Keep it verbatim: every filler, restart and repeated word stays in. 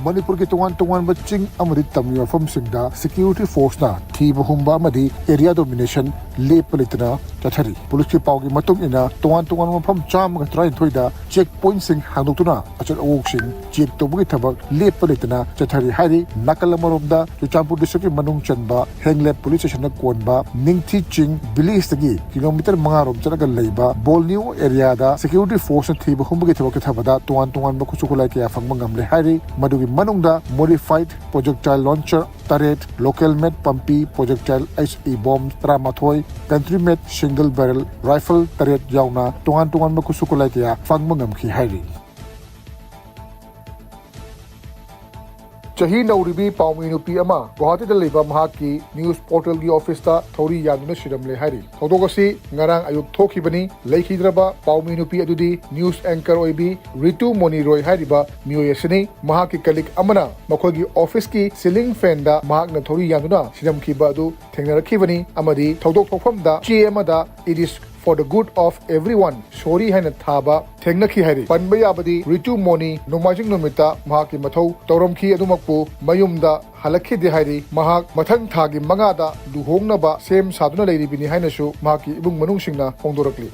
ꯃꯅꯤꯄꯨꯔꯒꯤ ꯇꯣꯉꯥꯟ ꯇꯣꯉꯥꯟꯕ ꯆꯤꯡ ꯑꯃꯗꯤ ꯇꯝꯒꯤ ꯃꯐꯝꯁꯤꯡꯗ security forceꯅ ꯊꯤꯕ ꯍꯨꯝꯕ ꯑꯃꯗꯤ area domination ꯂꯦꯞꯄ ꯂꯩꯇꯅ ꯆꯠꯊꯔꯤ꯫ ꯄꯨꯂꯤꯁꯀꯤ ꯄꯥꯎꯒꯤ ꯃꯇꯨꯡ ꯏꯟꯅ, ꯇꯣꯉꯥꯟ ꯇꯣꯉꯥꯟꯕ ꯃꯐꯝ ꯆꯥꯝꯃꯒ ꯇꯔꯥꯅꯤꯊꯣꯏꯗ check pointꯁꯤꯡ ꯍꯥꯡꯗꯣꯛꯇꯨꯅ ꯑꯆꯠ ꯑꯋꯣꯛꯁꯤꯡ check ꯇꯧꯕꯒꯤ ꯊꯕꯛ ꯂꯦꯞꯄ ꯂꯩꯇꯅ ꯆꯠꯊꯔꯤ ꯍꯥꯏꯔꯤ꯫ ꯅꯥꯀꯜ ꯑꯃꯔꯣꯝꯗ, ꯆꯨꯔꯆꯥꯟꯄꯨꯔ districtꯀꯤ ꯃꯅꯨꯡ ꯆꯟꯕ ꯍꯦꯡꯂꯦꯞ police stationꯅ ꯀꯣꯟꯕ ꯅꯤꯡꯊꯤ ꯆꯤꯡ villageꯇꯒꯤ kilometre ꯃꯉꯥ ꯔꯣꯝ ꯆꯠꯂꯒ ꯂꯩꯕ ꯕꯣꯜꯅꯤꯌꯣ areaꯗ security forceꯅ ꯊꯤꯕ ꯍꯨꯝꯕꯒꯤ ꯊꯕꯛ ꯆꯠꯊꯕꯗ ꯇꯣꯉꯥꯟ ꯇꯣꯉꯥꯟꯕ ꯈꯨꯠꯁꯨ ꯈꯨꯠꯂꯥꯏ ꯀꯌꯥ ꯐꯪꯕ ꯉꯝꯂꯦ ꯍꯥꯏꯔꯤ꯫ ꯃꯗꯨꯒꯤ ꯃꯅꯨꯡꯗ modified projectile launcher ꯇꯔꯦꯠ, local made ꯄꯝꯄꯤ projectile HE bomb ꯇꯔꯥꯃꯥꯊꯣꯏ, country made single barrel rifle ꯇꯔꯦꯠ ꯌꯥꯎꯅ ꯇꯣꯉꯥꯟ ꯇꯣꯉꯥꯟꯕ ꯈꯨꯠꯁꯨ ꯈꯨꯠꯂꯥꯏ ꯀꯌꯥ ꯐꯪꯕ ꯉꯝꯈꯤ ꯍꯥꯏꯔꯤ꯫ ꯆꯍꯤ ꯅꯧꯔꯤꯕꯤ ꯄꯥꯎꯃꯤ ꯅꯨꯄꯤ ꯑꯃ ꯒꯨꯋꯥꯍꯥꯇꯤꯗ ꯂꯩꯕ ꯃꯍꯥꯛꯀꯤ news portalꯒꯤ officeꯇ ꯊꯧꯔꯤ ꯌꯥꯟꯗꯨꯅ ꯁꯤꯔꯝꯂꯦ ꯍꯥꯏꯔꯤ꯫ ꯊꯧꯗꯣꯛ ꯑꯁꯤ ꯉꯔꯥꯡ ꯑꯌꯨꯛ ꯊꯣꯛꯈꯤꯕꯅꯤ꯫ ꯂꯩꯈꯤꯗ꯭ꯔꯕ ꯄꯥꯎꯃꯤ ꯅꯨꯄꯤ ꯑꯗꯨꯗꯤ news anchor ꯑꯣꯏꯕꯤ ꯔꯤꯇꯨ ꯃꯣꯅꯤ ꯔꯣꯏ ꯍꯥꯏꯔꯤꯕ ꯃꯤꯑꯣꯏ ꯑꯁꯤꯅꯤ꯫ ꯃꯍꯥꯛꯀꯤ colleague ꯑꯃꯅ ꯃꯈꯣꯏꯒꯤ officeꯀꯤ ceiling fanꯗ ꯃꯍꯥꯛꯅ ꯊꯧꯔꯤ ꯌꯥꯟꯗꯨꯅ ꯁꯤꯔꯝꯈꯤꯕ ꯑꯗꯨ ꯊꯦꯡꯅꯔꯛꯈꯤꯕꯅꯤ ꯑꯃꯗꯤ ꯊꯧꯗꯣꯛ ꯊꯣꯛꯐꯝꯗ ꯆꯦ ꯑꯃꯗ "It is for the good of everyone, sorry" ꯍꯥꯏꯅ ꯊꯥꯕ ꯊꯦꯡꯅꯈꯤ ꯍꯥꯏꯔꯤ꯫ ꯄꯟꯕ ꯌꯥꯕꯗꯤ, ꯔꯤꯇꯨ ꯃꯣꯅꯤ ꯅꯣꯡꯃꯥꯏꯖꯤꯡ ꯅꯨꯃꯤꯠꯇ ꯃꯍꯥꯛꯀꯤ ꯃꯊꯧ ꯇꯧꯔꯝꯈꯤ, ꯑꯗꯨꯃꯛꯄꯨ ꯃꯌꯨꯝꯗ ꯍꯜꯂꯛꯈꯤꯗꯦ ꯍꯥꯏꯔꯤ꯫ ꯃꯍꯥꯛ ꯃꯊꯪ ꯊꯥꯒꯤ ꯃꯉꯥꯗ ꯂꯨꯍꯣꯡꯅꯕ ꯁꯦꯝ ꯁꯥꯗꯨꯅ ꯂꯩꯔꯤꯕꯅꯤ ꯍꯥꯏꯅꯁꯨ ꯃꯍꯥꯛꯀꯤ ꯏꯃꯨꯡ ꯃꯅꯨꯡꯁꯤꯡꯅ ꯐꯣꯡꯗꯣꯔꯛꯂꯤ꯫